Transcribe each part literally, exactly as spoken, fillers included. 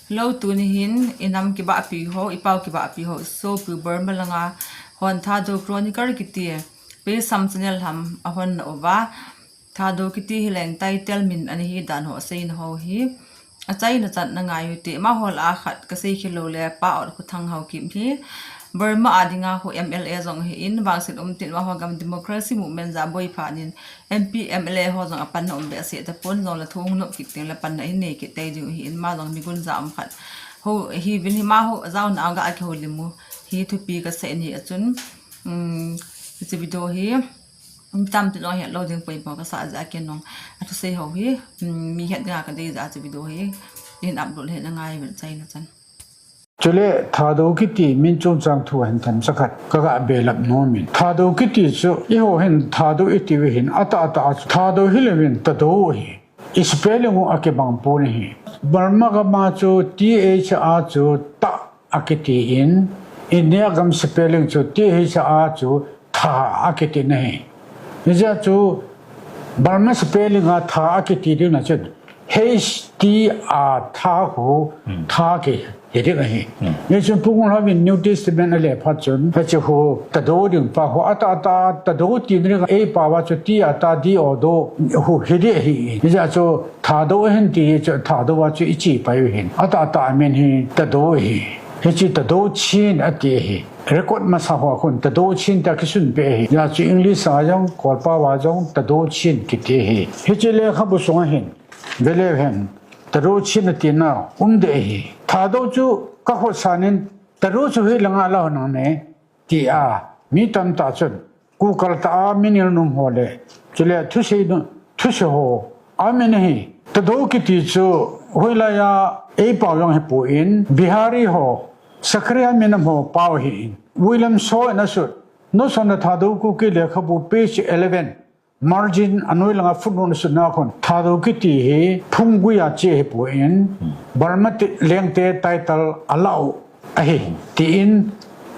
Hello, tuni hin i nam kibahpi ho, i pau kibahpi ho, i sopi Burma langa hon Thadou Chronicle kiti, Pe Sam channel ham a hon na uva. Thadou kiti hi leng title min ani hi dan ho a seina ho hi. A chaina chan na ngai u te, ma hol a khat ka sei khel lou le Pa Ot Khuthang Haokip hi. Burma a dinga khu M L A jong hi in, vangset um tin ma ho gam democracy movement ja boi pha nin, M P, M L A ho jong a panna um behseh tapon, jong le thu hung nop kit teng le panna in nei kit tei ding hi in, ma jong migun ja um khat. Ho, hi vin hi ma ho, jao na ga a ki ho limu. Hi thupi ka sei ni a chun, um, hiche video hi, um, tam tin o hi lo ding poi poi ka sa ja ke nong. A thu sei ho hi, um, mi het dinga ka dei ja hiche video hi, in upload hi na ngai vel chaina chan. Chule Thadou kiti min chungchang thu hin themcha khat ka ga belap nom in. Thadou kiti chu eiho hin Thadou i tiu hin atah atah a chu Thadou hi lou vin Tadou hi. I spelling u a kibang pon ahi. Burma gam a chu T H a chu ta a kiti in, India gam spelling chu T H a chu tha a kiti na hi. Hijeh chu Burma spelling a tha a kiti ding na chun H T A tha khu, hmm, tha ki hi ding ahi. Hmm. Hichun Pu Ngulhao in New Testament a le phat chun, hiche khu Tadou ding pa khu atah atah Tadou ti na ding a, ei pau a chu T a ta D O do khu hi ding ahi. Hijeh chu Thadou hin ti chu Thadou a chu i chi pai u hin. Atah atah a min hi Tadou hi. Hiche Tadou Chin a ti hi. Record masa ho khun Tadou Chin ta kisun pe hi. Hijeh chu English a jong, Kolpa a jong Tadou Chin kiti hi. Hiche lekhabu sunga hin. Vele hen, Tadou Chin a tina um de hi. Thadou chu ka hot sanin, Tadou chu hi langa la nang ne, ti a, mi tamtah chun, kukal ta a mi nilnum ho le, chule thusei nu, thusei ho, a min hi. Tadou kiti chu, hoilai a, ei pau jong hi pon, Bihari ho, Sakriya minam ho pau hi in. William Shaw in a sut, Nusona Thadou Kuki lekhabu page eleven. Margin a noi langa footnote sutna khun Thadou kiti hi phunggui a che hi pon, hmm, Burma te, lengte title a la u ahi, hmm, tin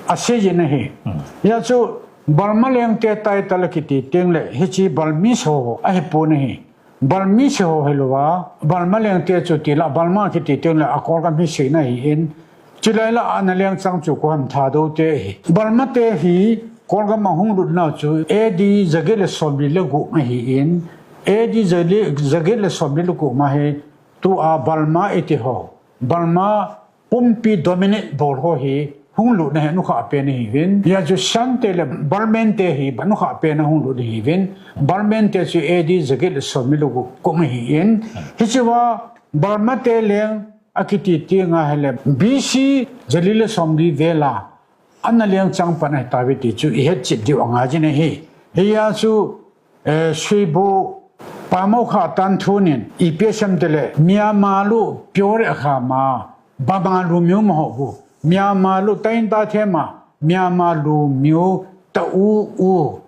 a sei jin ahi. Hmm. Hijeh chu Burma lengte title kiti teng le hiche Burmese ho ahi pon ahi. Burmese ho hi lou a, Burma lengte chu ti la Burma kiti teng le a Kolgam hi seina hi in, chulai la ana lengchang chu koi ham, Thadou te hi. Burma te hi Kolgam a hung lutna chu A D jaget le somli le gup ahi in, A D jaget le somli le gup ma hi tua Burma i ti ho. Burma pumpi dominate bol ho hi hung lutna hi nukhah pen ahi vin. Hijeh chu Shan te le Burman te hi nukhah pen a hung lut ahi vin. Burman te chu A D jaget le somli le gup kum ahi in. Hichea Burma te leng a kiti teng ahile, B C jali le somli vel a ana lengchang pan ahi tauve ti chu i hetchet diu angai jin ahi. Hijeh chu, eh, Suibu Pamokha Tanthu nin ipi asei em tile, Myanmar lu pure a kha ma, Burma lu miu ma ho bu. Myanmar lu tain ta the ma, Myanmar lu miu ta u u.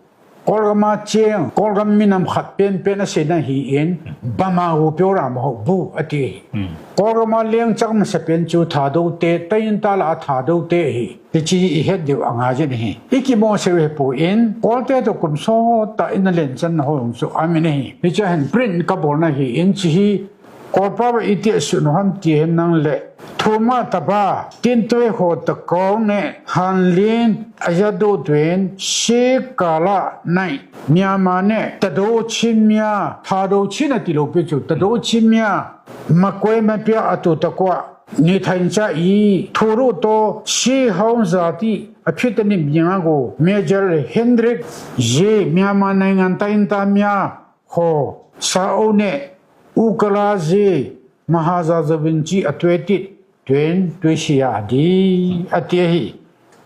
Kolgam a cheng, Kolgam minam khat penpen aseina ahi in, Burma lu pure a ma ho bu, ati. Hmm. Kolgam a lengchang masa pen chu Thadou te, tain ta la a Thadou te ahi. Hiche i het diu angai jin ahi. I kimo seh u hi pon, Kolte toh kum sot tah in a lenchan na ho jong chu amin ahi. Hiche hin print ka bolna ahi in, hiche hi Kolpa va iti asut u ham ti hen lang le, Thuma Taba, Tintwe ho Takong ne, Hanlin, Ajadu Twen, Shekala Nai, Myanmar ne, Tado Chin mia, Thado Chin ati lou pi chu, Tado Chin mia, Makoi Mapia atu takua, Nithain cha i, Thuru to, Shi Hong Zati, Aphitani Miango, Major Hendrik Ye, Myanmar Naingan Tainta mia, ho, Sa O ne, Ukala Ye, Mahaza Zawinchi, Atwetit, Twen, Twisia di, ati ahi.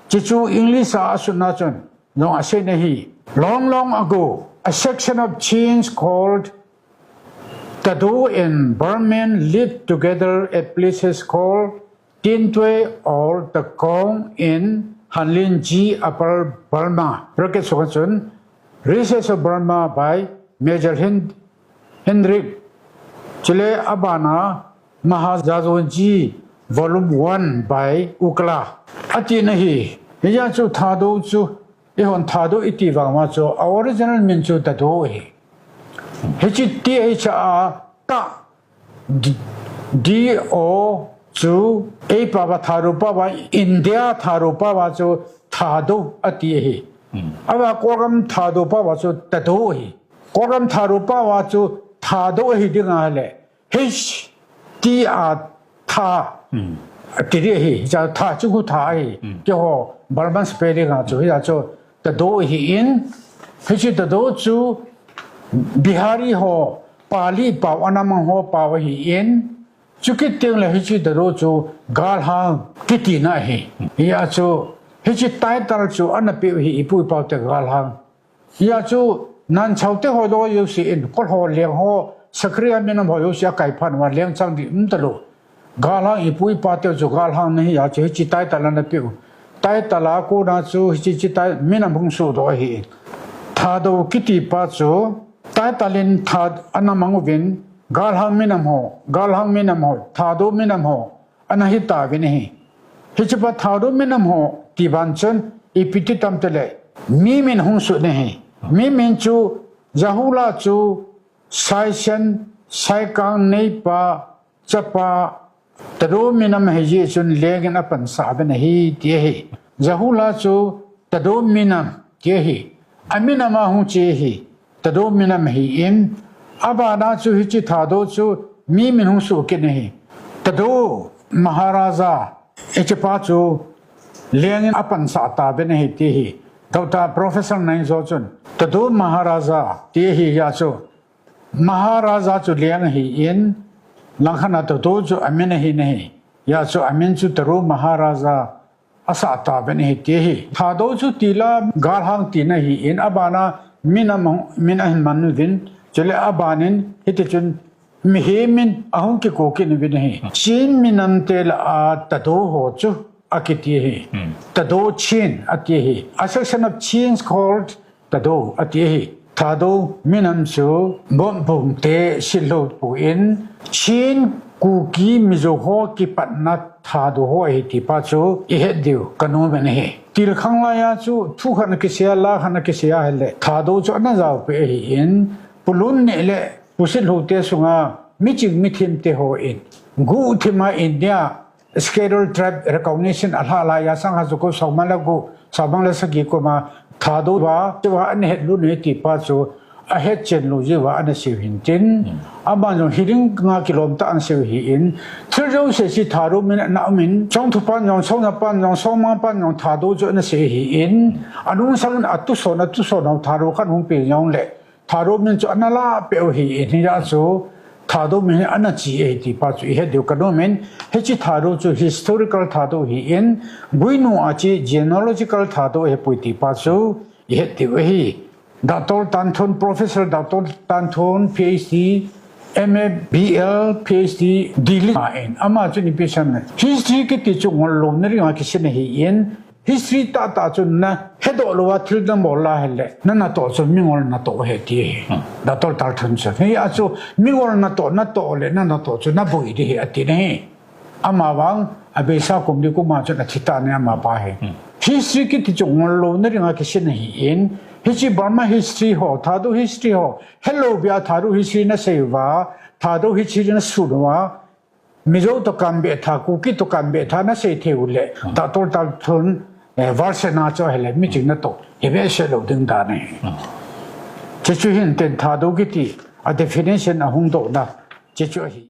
Chichu English a asuna chun, long asei na hi. Long, long ago, a section of Chin called Tado and Burman lived together at places called Tintwe or Takong in Hanlinji, Upper Burma. Bracket sunga chun, Research of Burma by Major Hen-, Hendrik. Chule abana Mahazazonji Volume one by Ukla. Ati na hi, hijeh chu Thado chu, ihon Thado iti vang ma chu, a original min chu Tado hi. Hiche T H a ta, D, D O, chu, ei pao va Thadou pao va, India Thadou pao va chu Thadou ati ahi. Ava Kolgam Thadou pao va chu Tadou ahi. Kolgam Thadou pao va chu Thadou ahi ding ahile, H T A Tha. Ati ding ahi, cha Tha chu khu Tha ahi. Keiho Burman spelling a chu, hia chu Tadou ahi in, hiche Tadou chu Bihari ho, Pali pao, ana mang ho pao ahi in, chukit teng le hiche Tadou chu Galhang kiti na ahi. Hia chu, hiche title chu ana peh u ahi, ipu ipa te Galhang. Hia chu, Nanchao te ho doh jouse in, Kol ho, Leng ho, Sakria minam ho jouse a kai phat uva Leng chang ding um talou. Galhang ipu ipa te chu Galhang na ahi a chu, hiche title ana peh u. Title a kona chu hiche, hiche ti-, minam hung soh doh ahi. Thadou kiti pa chu, title in Tha ana mang uvin, Galhang minam ho, Galhang minam ho, Thadou minam ho, ana hi tauvin ahi. Hiche pa Thadou minam ho ti ban chun, ipi ti tam tile, mi min hung soh na ahi. Mi min chu, Zahula chu, Saisen, Saikang, Neipa, chapa, Tadou minam ahi jeh chun Leng in apansah uvin ahi, ti ahi. Zahula chu Tadou minam, ti ahi. Aminam a hung che ahi. Tadou minam ahi in, abana chu hiche Thadou chu mi min hung soh kit na ahi. Tadou Maharaja, hiche pa chu Leng in apansah tauvin ahi, ti ahi. Doctor Professor Nainzo chun, Tadou Maharaja, ti ahi hia chu. Maharaja chu Leng ahi in, langkhat a Tadou chu amin ahi na ahi. Hia chu amin chu Tadou Maharaja asah tauvin ahi, ti ahi. Thadou chu tila Galhang tina ahi in, abana minam, min ahin man uvin, chule aban in, hiti chun mihem in ahung kiko kit uvin ahi. Chin minam te lah a Tadou ho chu akiti ahi. Tadou Chin ati ahi. A section of Chin called Tadou ati ahi. Thadou minam chu Bopbung te silou pu in, Chin, Kuki, Mizo ho kipatna Thadou ho ahi ti pa chu ihet diu kanom in ahi. Tilkhang laiya chu thu khat ana kisei a, la khat ana kisei a ahile, Thadou chu ana jaopeh ahi in, Pu Lun Neh le Pu Sitlhou te sunga miching mithem te ho in, guhthim a India Scheduled Tribe recognition alhah laiya, sang haja ko som le gup, som le sagi kum a Thadou va, chu va ana hetlut u ahi ti pa chu ahetchen lou jeh uva ana seiu hintin. Aban jong hiling nga kilom tah ana seiu ahi in. Thil jouse chu Thadou min ana um in, Chongthu pan jong, Chongna pan jong, Chongmang pan jong Thadou chu ana sei ahi in. Anung sangin atuson, atuson ho Thadou khat hung peng jongle, Thadou min chu ana lah peh u ahi in, hia chu Thadou min hi ana che ahi ti pa chu ihet diu kanom in, hiche Thadou chu historical Thadou ahi in, guinu a che genealogical Thadou ahipoi ti pa chu ihet diu ahi. Doctor Tanthon, Professor Doctor Tanthon, P H D, M A, B L, P H D, Delhi a in, ama chun ipi asei em, history kiti chu ngol louna dinga kisei ahi in, history tahtah chu nahedoh louva thil nabol a ahile, nanatoh chu mingol natoh ahi ti ahi. Doctor Tanthon chu. Hia chu mingol natoh, natoh le nanatoh chu naboi ding ahi ati na ahi. Ama vang, abeisa kum li kum a chun athi tan ahi ama pa hi. History kiti chu ngol louna dinga kisei ahi in, hiche Burma history ho, Thadou history ho, helou bia Thadou history nasei uva, Thadou history nasun uva, Mizo toh kanbeh tha, Kuki toh kanbeh tha nasei thei u le, Doctor Tanthon, eh, version a chu ahile, miching natoh hi behseh lou ding dan ahi. Chuche chu hintin Thadou kiti a definition ahung dohna, chuche chu ahi.